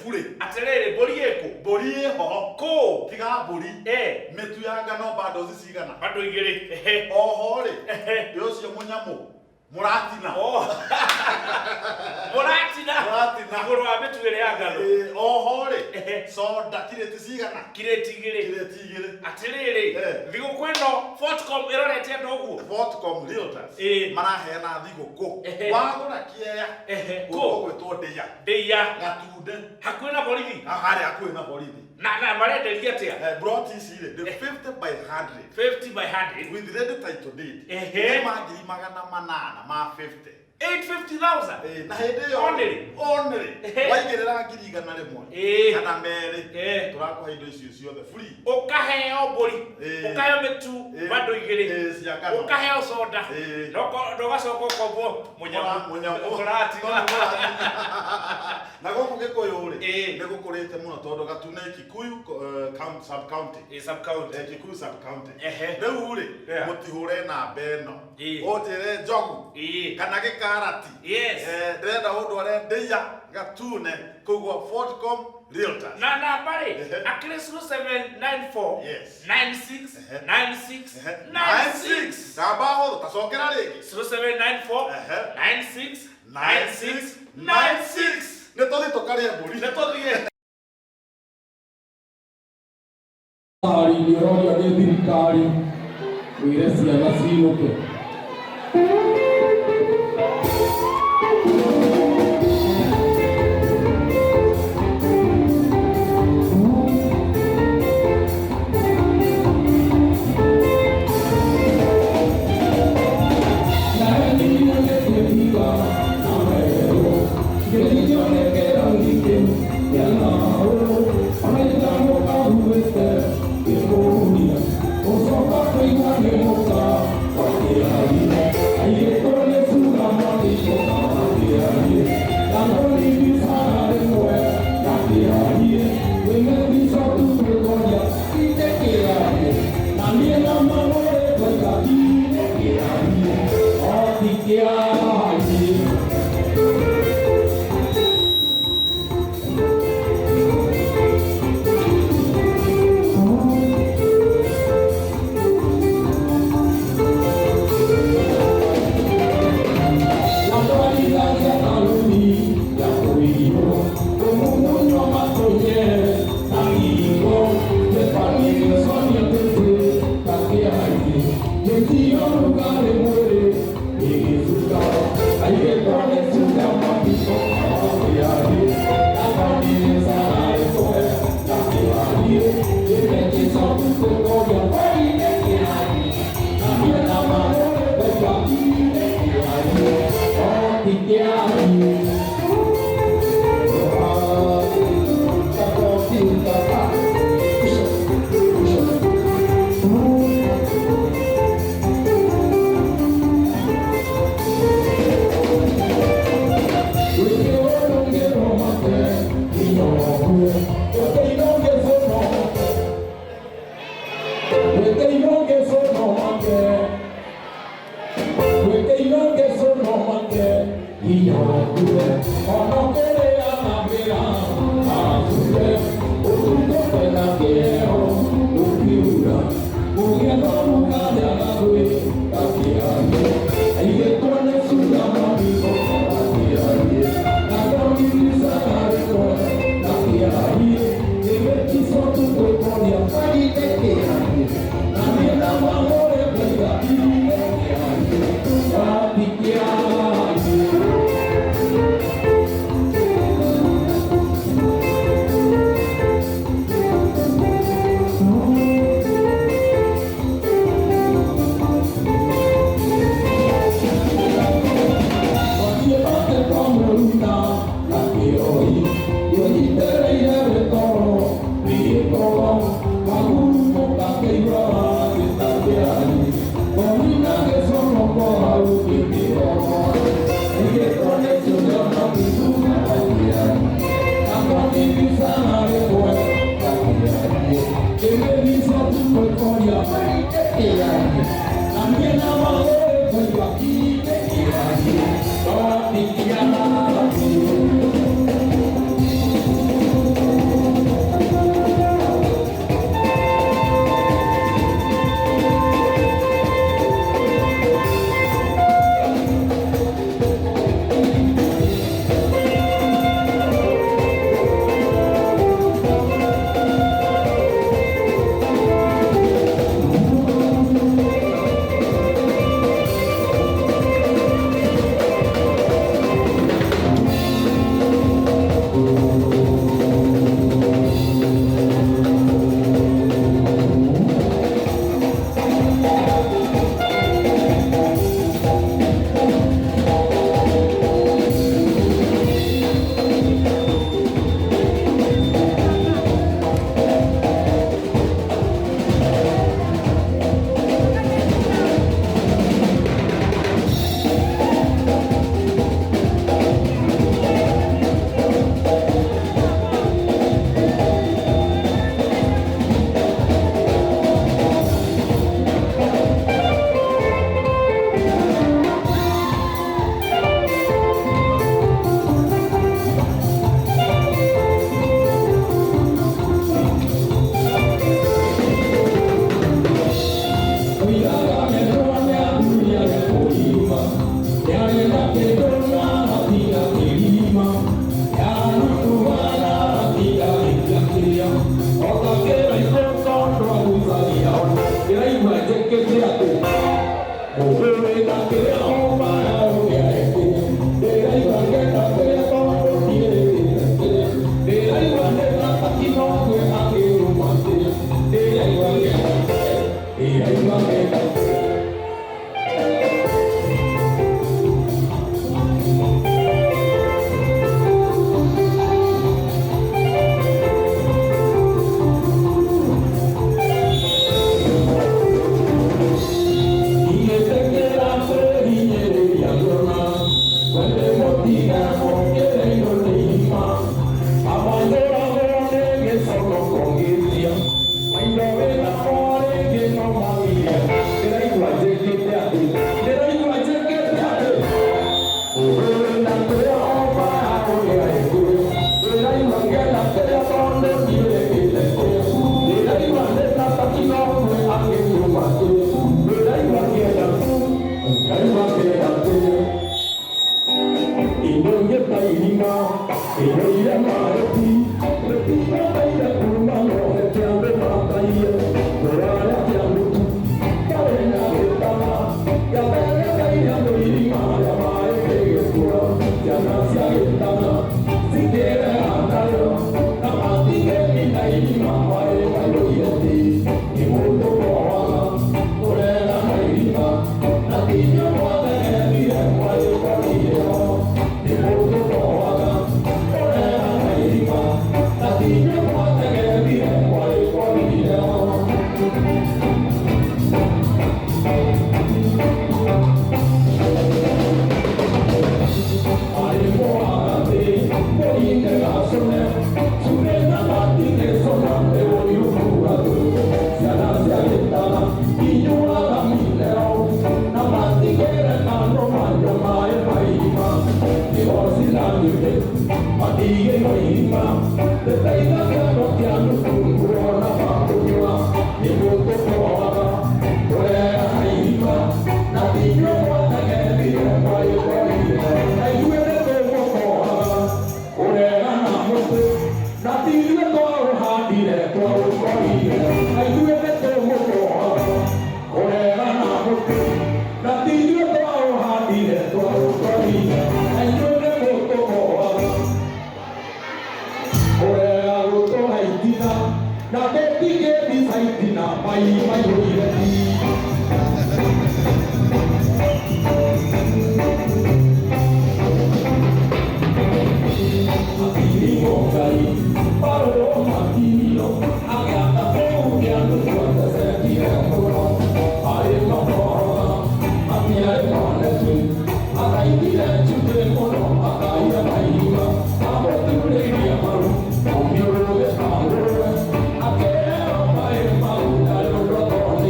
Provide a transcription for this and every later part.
Burĩ. Atĩrĩrĩ, mbũri ĩkũ? Mbũri ĩho. Kũ? Tiga mbũri. Mĩtu ya ngano bundles cigana? Bundle igĩrĩ. Ehe. Oho rĩ, Ehe. ĩ ũcio mũnyamũ mũratina. Oh. Mũratina. Mũratina. Igũrũ wa mĩtu ĩrĩa ya ngano. Ĩ, oho rĩ, Ehe. soda kirĩti cigana? Kirĩti igĩrĩ. Kirĩti igĩrĩ. Atĩrĩrĩ, thigũkũ ĩno Fortcom ĩrorete andũ ũguo. Fortcom Realtors maraheana thigũkũ. Wagũra kĩea Kũ? gũkũ gwĩtwo Ndĩya. Ndĩya. Gatunde. Hakuhĩ na borithi. Harĩa hakuhĩ na borithi. Na marenderia atĩa? Plot ici rĩ, nĩ 50 by 100. 50 by 100. With ready title deed. Ehe. Nĩ ma 800,000 ma 50. 850,000. Ĩ, na hĩndĩ ĩyo Only. Only. Ehe. Waigĩrĩra 100,000 kana merĩ, tũrakũhe indo icio ciothe free. Ũkaheo mbũri, ũkaheo mĩtu bundle igĩrĩ, Ĩ, cia ngano. Ũkaheo soda, na ũgacoka ũkombwo mũnyamũ. Mũnyamũ. Mũratina. Na gũkũ Gĩkũyũ rĩ, nĩ gũkũrĩte mũno tondũ Gatune Kikuyu sub county. Sub county. Kikuyu sub county. Ehe. Rĩu rĩ, mũtihũre namba ĩno. Ũnjĩre njogu kana gĩkarati. Yes. Ndĩrenda ũndware Ndĩya Gatune kũu gwa Fortcom Realtors. Na namba rĩ, akĩrĩ 0794 Yes. 96 96 96. Namba hũthũ, tacokera rĩngĩ. 0794 96 96 96. Nĩ tũthiĩ tũkarĩe mbũri. Nĩ tũthiĩ. Nĩ ũrorio nĩ thirikari wĩre ciana cinũke. Yeah. Yeah. Yeah.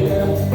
Yeah.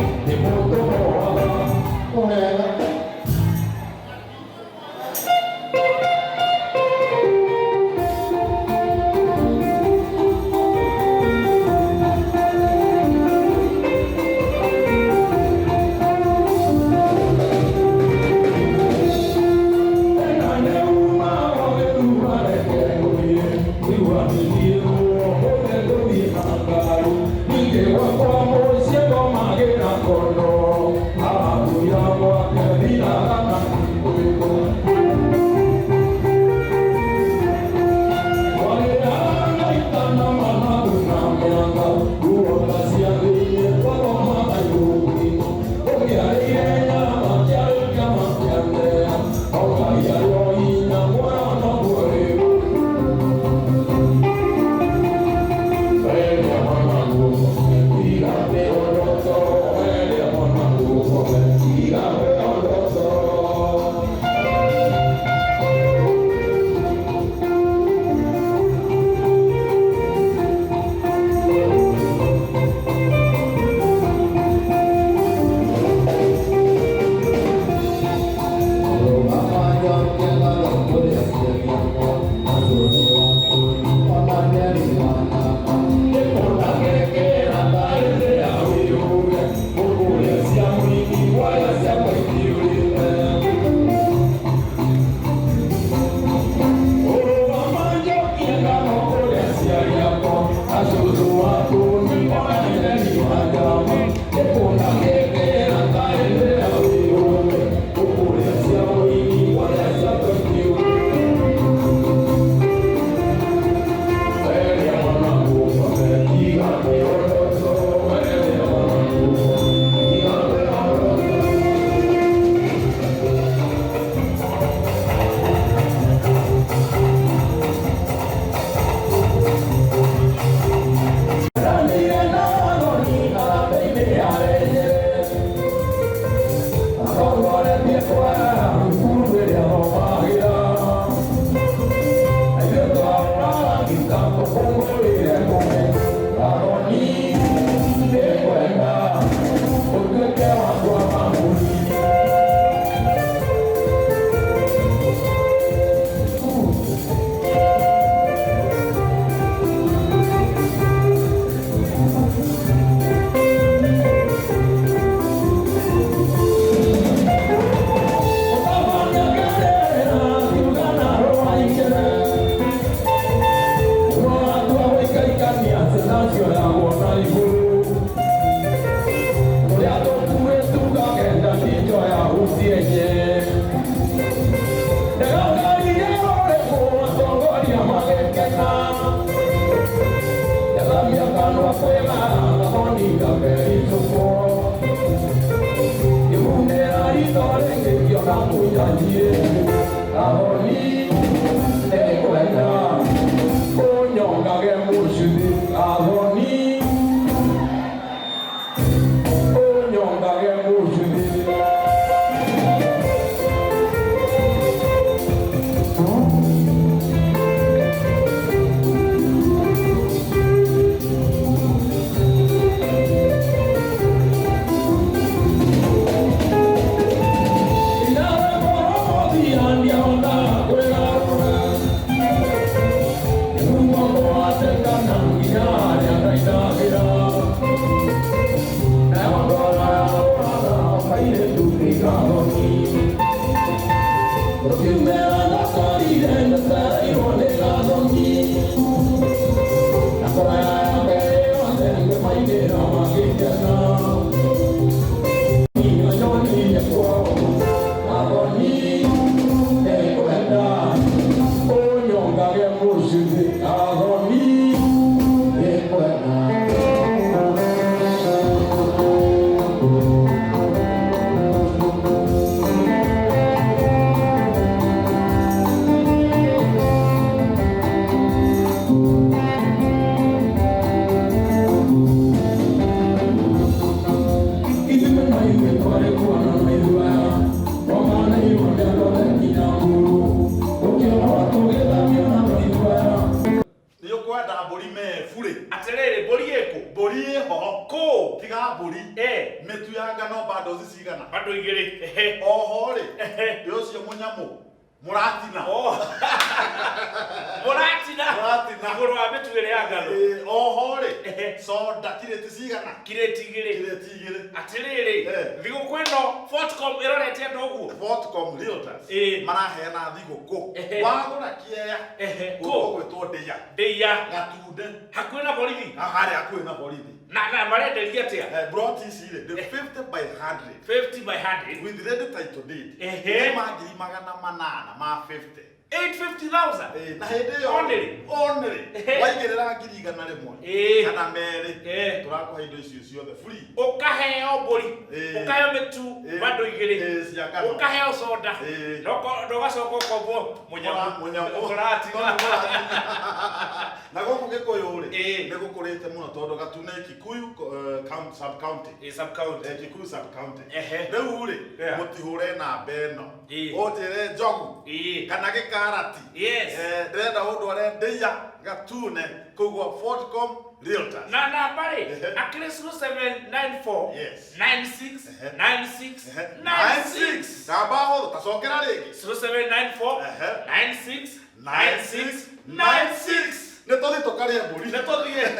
Nĩ ũkwenda mbũri meburĩ. Atĩrĩrĩ, mbũri ĩkũ? Mbũri ĩho. Kũ? Tiga mbũri. Mĩtu ya ngano bundles cigana? Bando igĩrĩ. Ehe. Oho rĩ, Ehe. ĩ ũcio mũnyamũ mũratina. Oh. Mũratina. Mũratina. Igũrũ wa mĩtu ĩrĩa ya ngano. Ĩ, oho rĩ, Ehe. soda kirĩti cigana? Kirĩti igĩrĩ. Kirĩti igĩrĩ. Atĩrĩrĩ, thigũkũ ĩno Fortcom ĩrorete andũ ũguo. Fortcom Realtors maraheana thigũkũ. Wagũra kĩea Ehe. Kũ? Gũgwĩtwo Ndĩa. Ndĩa. Gatunde. Hakuhĩ na borithi. Harĩa hakuhĩ na borithi. Na marenderia atĩa? Plot ici rĩ, nĩ 50 by 100. 50 by 100. With ready title deed. Ehe. Nĩ ma 800,000 ma 50. 850,000. Ĩ, na hĩndĩ ĩyo Only. only Ehe. waigĩrĩra 100,000 kana merĩ, tũrakũhe indo icio ciothe free. Ũkaheo mbũri, ũkaheo mĩtu bando igĩrĩ, Ĩ, cia ngano. Ũkaheo soda, na ũgacoka ũkombwo mũnyamũ. Mũnyamũ. Mũratina. Na gũkũ Gĩkũyũ rĩ, nĩ gũkũrĩte mũno tondũ Gatune Kikuyu sub county. Ĩ, sub county. Kikuyu sub county. Ehe. Rĩu rĩ, mũtihũre namba ĩno, ũnjĩre njogu kana gĩkarati. Yes. Ndĩrenda ũndware Ndĩa Gatune kũu gwa Fortcom Realtors. Na namba rĩ, Ehe. akĩrĩ 0794 Yes. 96 Ehe. 96 Ehe. 96. Namba hũthũ, tacokera rĩngĩ. 0794 Ehe. 96 96 96. Nĩ tũthiĩ tũkarĩe mbũri. Nĩ tũthiĩ.